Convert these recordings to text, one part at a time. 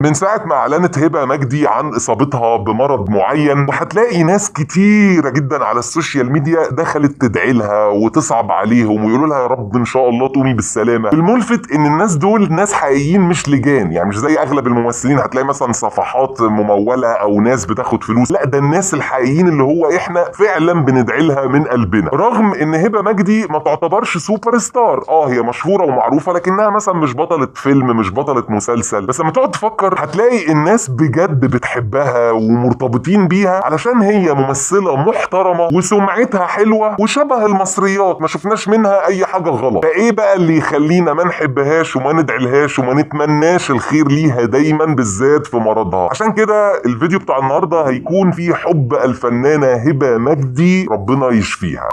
من ساعة ما اعلنت هبه مجدي عن اصابتها بمرض معين، وهتلاقي ناس كتيرة جدا على ال social media دخلت تدعي لها وتصعب عليهم ويقولوا لها يا رب ان شاء الله تقومي بالسلامة. الملفت ان الناس دول ناس حقيقيين مش لجان، يعني مش زي اغلب الممثلين هتلاقي مثلا صفحات مموله او ناس بتاخد فلوس، لا ده الناس الحقيقيين اللي هو احنا فعلا بندعي لها من قلبنا. رغم ان هبه مجدي ما تعتبرش super star، هي مشهورة ومعروفة لكنها مثلا مش بطلة فيلم، مش بطلة مسلسل، بس لما تقعد تفكر هتلاقي الناس بجد بتحبها ومرتبطين بيها علشان هي ممثلة محترمه وسمعتها حلوة وشبه المصريات، ما شفناش منها اي حاجة غلط. فايه بقى اللي يخلينا ما نحبهاش وما ندعيلهاش وما نتمناش الخير ليها دايما بالذات في مرضها؟ عشان كده الفيديو بتاع النهارده هيكون فيه حب الفنانة هبه مجدي، ربنا يشفيها.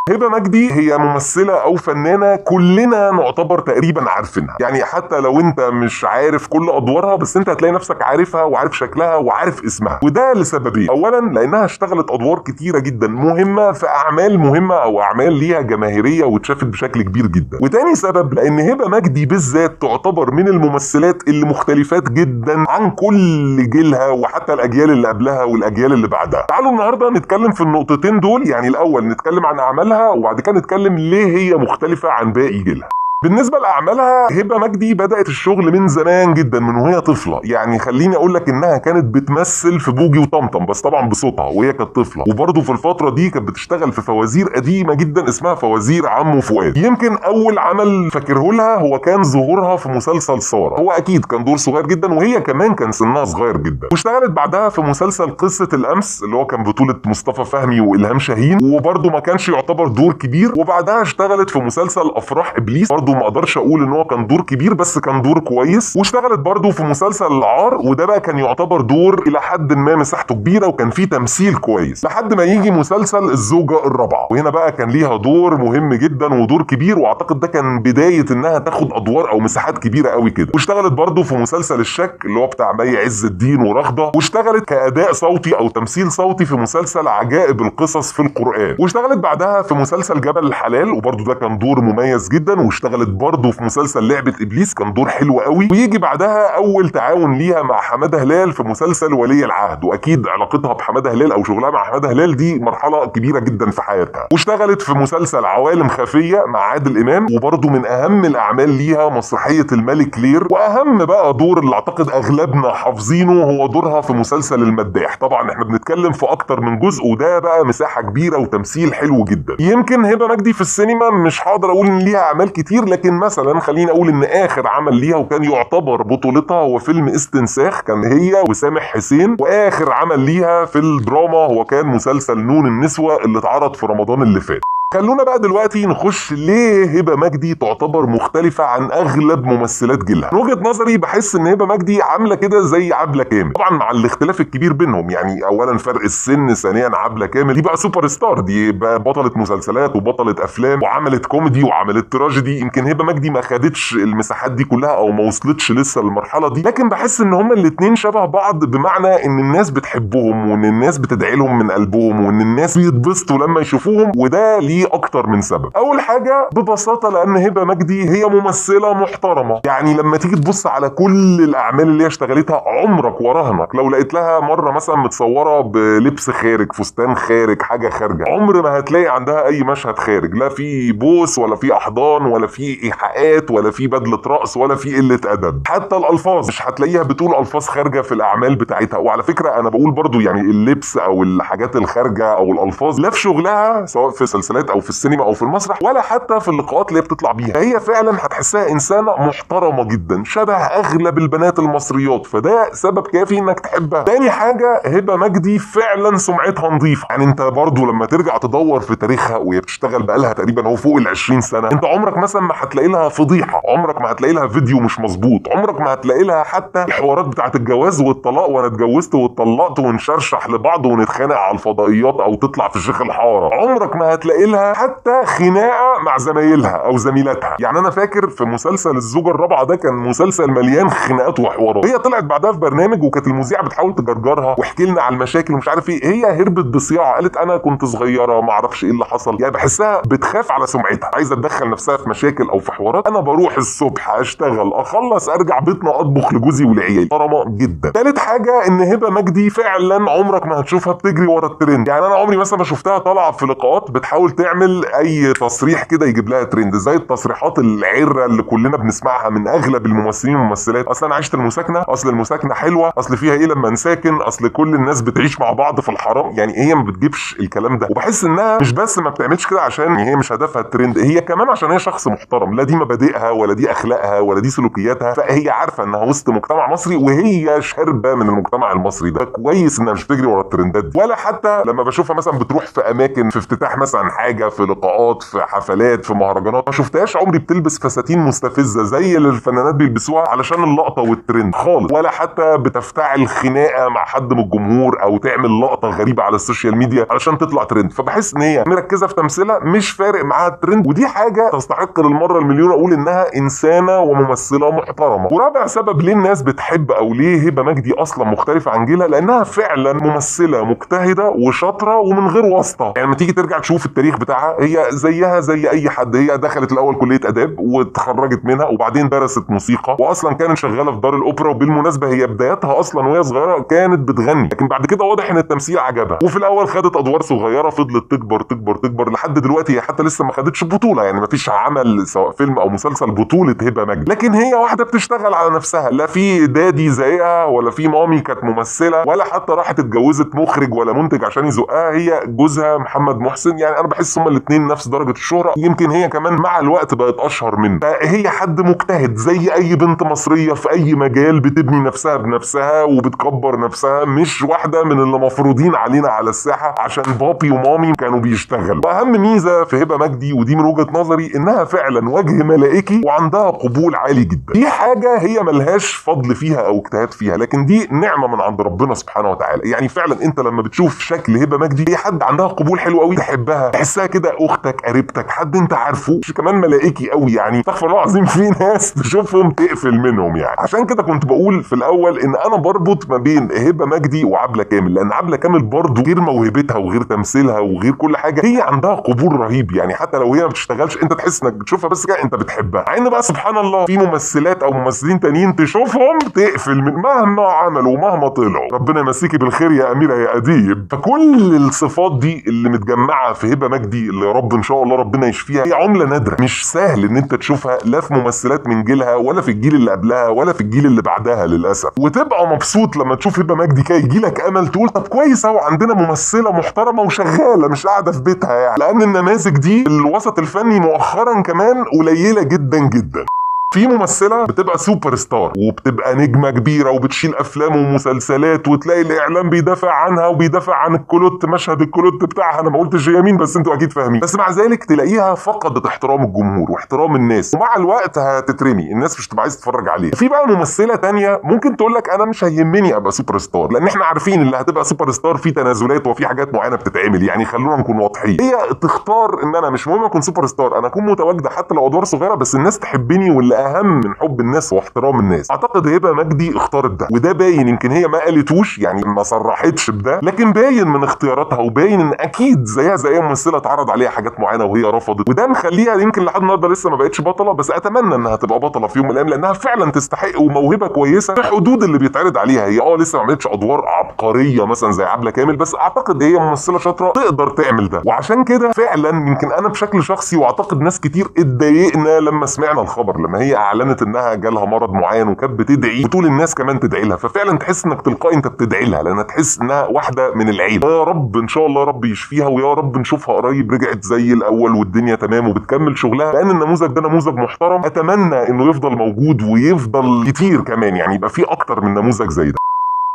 هبه مجدي هي ممثلة او فنانة كلنا نعتبر تقريبا عارفينها، يعني حتى لو انت مش عارف كل ادوارها بس انت هتلاقي نفسك عارفها وعارف شكلها وعارف اسمها، وده لسببين. اولا لانها اشتغلت ادوار كتيرة جدا مهمة في اعمال مهمة او اعمال ليها جماهيرية واتشافت بشكل كبير جدا، وتاني سبب لان هبه مجدي بالذات تعتبر من الممثلات اللي مختلفات جدا عن كل جيلها وحتى الاجيال اللي قبلها والاجيال اللي بعدها. تعالوا النهارده نتكلم في النقطتين دول، يعني الاول نتكلم عن اعمالها وبعد كده نتكلم ليه هي مختلفة عن باقي جيلها. بالنسبة لأعمالها، هبة مجدي بدأت الشغل من زمان جدا من وهي طفلة، يعني خليني أقول لك إنها كانت بتمثل في بوجي وطمطم بس طبعا بصوتها وهي كانت طفلة، وبرضه في الفترة دي كانت بتشتغل في فوازير قديمة جدا اسمها فوازير عمو فؤاد. يمكن أول عمل فاكره لها هو كان ظهورها في مسلسل سارة، هو أكيد كان دور صغير جدا وهي كمان كان سنها صغير جدا. واشتغلت بعدها في مسلسل قصة الأمس اللي هو كان بطولة مصطفى فهمي وإلهام شاهين، وبرضه ما كانش يعتبر دور كبير. وبعدها اشتغلت في مسلسل أفراح إبليس، برضه ما اقدرش اقول ان هو كان دور كبير بس كان دور كويس. واشتغلت برضه في مسلسل العار، وده بقى كان يعتبر دور الى حد ما مساحته كبيرة وكان فيه تمثيل كويس، لحد ما يجي مسلسل الزوجة الرابعة، وهنا بقى كان ليها دور مهم جدا ودور كبير، واعتقد ده كان بداية انها تاخد ادوار او مساحات كبيرة قوي كده. واشتغلت برضه في مسلسل الشك اللي هو بتاع مي عز الدين ورغده، واشتغلت كاداء صوتي او تمثيل صوتي في مسلسل عجائب القصص في القران. واشتغلت بعدها في مسلسل جبل الحلال، وبرضه ده كان دور مميز جدا. واشتغلت برضه في مسلسل لعبة إبليس، كان دور حلو قوي. ويجي بعدها أول تعاون ليها مع حمادة هلال في مسلسل ولي العهد، وأكيد علاقتها بحمادة هلال أو شغلها مع حمادة هلال دي مرحلة كبيرة جدا في حياتها. واشتغلت في مسلسل عوالم خفية مع عادل إمام، وبرضه من أهم الأعمال ليها مسرحية الملك لير. وأهم بقى دور اللي أعتقد أغلبنا حافظينه هو دورها في مسلسل المداح، طبعا احنا بنتكلم في أكتر من جزء وده بقى مساحة كبيرة وتمثيل حلو جدا. يمكن هبة مجدي في السينما مش هقدر أقول إن ليها أعمال كتير، لكن مثلا خليني اقول ان اخر عمل ليها وكان يعتبر بطولتها هو فيلم استنساخ، كان هي وسامح حسين. واخر عمل ليها في الدراما هو كان مسلسل نون النسوة اللي اتعرض في رمضان اللي فات. خلونا بقى دلوقتي نخش ليه هبه مجدي تعتبر مختلفة عن اغلب ممثلات جيلها. من وجهه نظري بحس ان هبه مجدي عامله كده زي عبله كامل، طبعا مع الاختلاف الكبير بينهم، يعني اولا فرق السن، ثانيا عبله كامل دي بقى super star، دي بقى بطلة مسلسلات وبطله افلام وعملت كوميدي وعملت تراجيدي. يمكن هبه مجدي ما خدتش المساحات دي كلها او ما وصلتش لسه للمرحلة دي، لكن بحس ان هما الاثنين شبه بعض، بمعنى ان الناس بتحبهم وان الناس بتدعي لهم من قلبهم وان الناس بيتبسطوا لما يشوفوهم، وده ليه اكتر من سبب. اول حاجة ببساطة لان هبه مجدي هي ممثلة محترمه، يعني لما تيجي تبص على كل الاعمال اللي هي اشتغلتها عمرك وراهنك لو لقيت لها مرة مثلا متصورة بلبس خارج، فستان خارج، حاجة خارجه، عمر ما هتلاقي عندها اي مشهد خارج، لا في بوس ولا في احضان ولا في ايحاءات ولا في بدله رقص ولا في قلة ادب. حتى الالفاظ مش هتلاقيها بتقول الفاظ خارجه في الاعمال بتاعتها. وعلى فكرة انا بقول برضو يعني اللبس او الحاجات الخارجة او الالفاظ لا في شغلها سواء في سلسلات او في السينما او في المسرح ولا حتى في اللقاءات اللي بتطلع بيها، هي فعلا هتحسها انسانه محترمه جدا شبه اغلب البنات المصريات، فده سبب كافي انك تحبها. تاني حاجة هبه مجدي فعلا سمعتها نظيفة، يعني انت برضو لما ترجع تدور في تاريخها وهي بتشتغل بقالها تقريبا هو فوق ال 20 سنة، انت عمرك مثلا ما هتلاقي لها فضيحة، عمرك ما هتلاقي لها فيديو مش مظبوط، عمرك ما هتلاقي لها حتى الحوارات بتاعه الجواز والطلاق وانا اتجوزت واتطلقت ونشرشح لبعض ونتخانق على الفضائيات او تطلع في شيخ الحارة، عمرك ما هتلاقي لها لها حتى خناقه مع زمايلها او زميلاتها. يعني انا فاكر في مسلسل الزوجة الرابعة ده كان مسلسل مليان خناقات وحوارات، هي طلعت بعدها في برنامج وكانت المذيعه بتحاول تجرجرها واحكي لنا على المشاكل ومش عارف ايه، هي هربت بصياعه، قالت انا كنت صغيرة ما اعرفش ايه اللي حصل. يعني بحسها بتخاف على سمعتها، عايزه تدخل نفسها في مشاكل او في حوارات. انا بروح الصبح اشتغل اخلص ارجع بيتنا اطبخ لجوزي ولعيالي، محترمه جدا. ثالث حاجة ان هبه مجدي فعلا عمرك ما هتشوفها بتجري ورا الترند. يعني انا عمري مثلا ما شفتها طالعه في لقاءات بتحاول تعمل اي تصريح كده يجيب لها ترند، زي التصريحات العره اللي كلنا بنسمعها من اغلب الممثلين والممثلات، اصل انا عشت المساكنه، اصل المساكنه حلوة، اصل فيها ايه لما نساكن، اصل كل الناس بتعيش مع بعض في الحرام. يعني هي ما بتجيبش الكلام ده، وبحس انها مش بس ما بتعملش كده عشان هي مش هدفها الترند، هي كمان عشان هي شخص محترم، لا دي مبادئها ولا دي اخلاقها ولا دي سلوكياتها، فهي عارفه انها وسط مجتمع مصري وهي شاربه من المجتمع المصري ده. كويس انها مش بتجري ورا الترندات دي. ولا حتى لما بشوفها مثلا بتروح في اماكن، في افتتاح مثلا حاجة، في لقاءات، في حفلات، في مهرجانات، ما شفتهاش عمري بتلبس فساتين مستفزة زي اللي الفنانات بيلبسوها علشان اللقطة والترند خالص، ولا حتى بتفتعل خناقه مع حد من الجمهور او تعمل لقطة غريبة على ال social media علشان تطلع ترند. فبحس ان هي مركزه في تمثيلها، مش فارق معاها الترند، ودي حاجة تستحق للمرة المليون اقول انها انسانه وممثله محترمه. ورابع سبب ليه الناس بتحب او ليه هبه مجدي اصلا مختلفة عن جيلها، لانها فعلا ممثلة مجتهدة وشاطره ومن غير واسطه. يعني لما تيجي ترجع تشوف التاريخ بتاعها، هي زيها زي اي حد، هي دخلت الاول كليه اداب واتخرجت منها، وبعدين درست موسيقى، واصلا كانت شغالة في دار الاوبرا، وبالمناسبة هي بدايتها اصلا وهي صغيرة كانت بتغني، لكن بعد كده واضح ان التمثيل عجبها، وفي الاول خدت ادوار صغيرة، فضلت تكبر تكبر تكبر لحد دلوقتي هي حتى لسه ما خدتش بطوله، يعني ما فيش عمل سواء فيلم او مسلسل بطوله هبه مجدي، لكن هي واحدة بتشتغل على نفسها، لا في daddy زيها ولا في mommy كانت ممثلة، ولا حتى راحت اتجوزت مخرج ولا منتج عشان يزقها، هي جوزها محمد محسن. يعني انا بحس هما الاثنين نفس درجه الشهرة، يمكن هي كمان مع الوقت بقت اشهر منه. فهي حد مجتهد زي اي بنت مصرية في اي مجال، بتبني نفسها بنفسها وبتكبر نفسها، مش واحدة من اللي مفروضين علينا على الساحة عشان بابي ومامي كانوا بيشتغلوا. واهم ميزة في هبه مجدي، ودي من وجهه نظري، انها فعلا وجه ملائكي وعندها قبول عالي جدا. دي حاجة هي ملهاش فضل فيها او اجتهاد فيها، لكن دي نعمه من عند ربنا سبحانه وتعالى. يعني فعلا انت لما بتشوف شكل هبه مجدي، هي حد عندها قبول حلو قوي، تحبها، تحسها كده اختك، قريبتك، حد انت عارفه، مش كمان ملائكي قوي. يعني استغفر الله العظيم، في ناس تشوفهم تقفل منهم. يعني عشان كده كنت بقول في الاول ان انا بربط ما بين هبه مجدي وعبله كامل، لان عبله كامل برضو غير موهبتها وغير تمثيلها وغير كل حاجة، هي عندها قبول رهيب. يعني حتى لو هي ما بتشتغلش انت تحس انك بتشوفها بس كده انت بتحبها. مع ان بقى سبحان الله في ممثلات او ممثلين تانيين تشوفهم تقفل من مهما عملوا ومهما طلعوا. ربنا يمسيكي بالخير يا اميره يا اديب. فكل الصفات دي اللي متجمعه في هبه مجدي، اللي يا رب ان شاء الله ربنا يشفيها، هي عمله نادرة، مش سهل ان انت تشوفها لا في ممثلات من جيلها ولا في الجيل اللي قبلها ولا في الجيل اللي بعدها للاسف. وتبقى مبسوط لما تشوف هبه مجدي كده، يجي لك امل تقول طب كويس اهو عندنا ممثلة محترمه وشغالة مش قاعدة في بيتها، يعني لان النماذج دي الوسط الفني مؤخرا كمان قليله جدا جدا. في ممثلة بتبقى super star وبتبقى نجمه كبيرة وبتشيل افلام ومسلسلات، وتلاقي الاعلام بيدافع عنها وبيدافع عن الكلوت، مشهد الكلوت بتاعها، انا ما قلتش هي مين بس انتوا اكيد فاهمين. بس مع ذلك تلاقيها فقدت احترام الجمهور واحترام الناس، ومع الوقت هتترمي، الناس مش هتبقى عايزه تتفرج عليها. في بقى ممثلة تانية ممكن تقول لك انا مش هيهمني ابقى super star، لان احنا عارفين اللي هتبقى super star في تنازلات وفي حاجات معينة بتتعمل، يعني خلونا نكون واضحين. هي تختار ان انا مش مهم اكون super star، انا اكون متواجدة حتى لو ادوار صغيرة، بس الناس تحبني، واللي اهم من حب الناس واحترام الناس. اعتقد هبه مجدي اختارت ده، وده باين، يمكن هي ما قالتوش يعني ما صرحتش بده، لكن باين من اختياراتها، وباين ان اكيد زيها زي اي ممثلة اتعرض عليها حاجات معينة وهي رفضت، وده مخليها يمكن لحد النهارده لسه ما بقتش بطلة، بس اتمنى انها تبقى بطلة في يوم من الايام، لانها فعلا تستحق وموهبه كويسة في حدود اللي بيتعرض عليها. هي لسه ما عملتش ادوار عبقرية مثلا زي عبله كامل، بس اعتقد هي ممثلة شاطرة تقدر تعمل ده. وعشان كده فعلا يمكن انا بشكل شخصي واعتقد ناس كتير اتضايقنا لما سمعنا الخبر، لما هي اعلنت انها جالها مرض معين وكانت بتدعي وطول الناس كمان تدعي لها، ففعلا تحس انك تلقائي انت بتدعي لها، لان تحس انها واحدة من العيلة. يا رب ان شاء الله رب يشفيها، ويا رب نشوفها قريب رجعت زي الاول والدنيا تمام وبتكمل شغلها، لان النموذج ده نموذج محترم، اتمنى انه يفضل موجود ويفضل كتير كمان، يعني يبقى في اكتر من نموذج زي ده.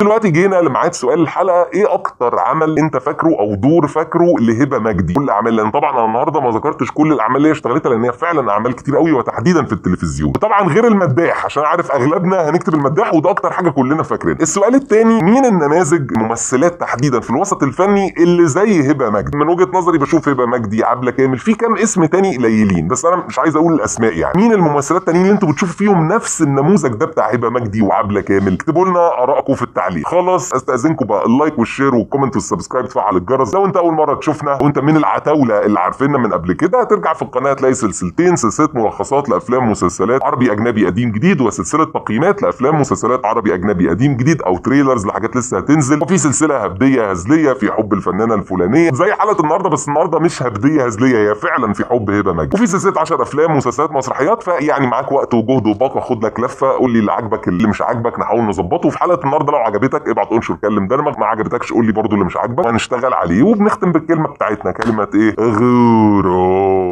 دلوقتي جينا لميعاد سؤال الحلقة، ايه اكتر عمل انت فاكره او دور فاكره لهبه مجدي؟ كل اعمال، لان طبعا انا النهارده ما ذكرتش كل الاعمال اللي هي اشتغلتها لان هي فعلا اعمال كتير قوي، وتحديدا في التلفزيون، وطبعا غير المداح عشان عارف اغلبنا هنكتب المداح وده اكتر حاجة كلنا فاكرينها. السؤال الثاني، مين النماذج ممثلات تحديدا في الوسط الفني اللي زي هبه مجدي؟ من وجهه نظري بشوف هبه مجدي، عبله كامل، في كام اسم تاني قليلين بس انا مش عايز اقول الاسماء يعني. مين الممثلات التانيين اللي انتوا بتشوفوا فيهم نفس النموذج ده بتاع هبه مجدي وعبله كامل؟ اكتبوا لنا ارائكم في التعليق. خلاص استاذنكم بقى، ال like وال share وال comment وال subscribe، تفعل الجرس لو انت اول مرة تشوفنا وانت من العتاوله اللي عارفيننا من قبل كده. هترجع في القناة تلاقي سلسلتين، سلسلة ملخصات لافلام ومسلسلات عربي اجنبي قديم جديد، وسلسلة تقييمات لافلام ومسلسلات عربي اجنبي قديم جديد او trailers لحاجات لسه هتنزل، وفي سلسلة هبديه هزلية في حب الفنانة الفلانية زي حلقة النهارده، بس النهارده مش هبديه هزلية، هي فعلا في حب هبه مجدي. وفي سلسلة 10 افلام ومسلسلات مسرحيات، فيعني معاك وقت وجهد وباقه، خد لك لفه، قول لي اللي عاجبك اللي مش عاجبك نحاول نظبطه. وفي حلقة النهارده لو عجبتك ابعت انشر كلم درمك، ما عجبتكش قول لي برضو اللي مش عاجبك وهنشتغل عليه. وبنختم بالكلمة بتاعتنا، كلمة ايه؟ غورو.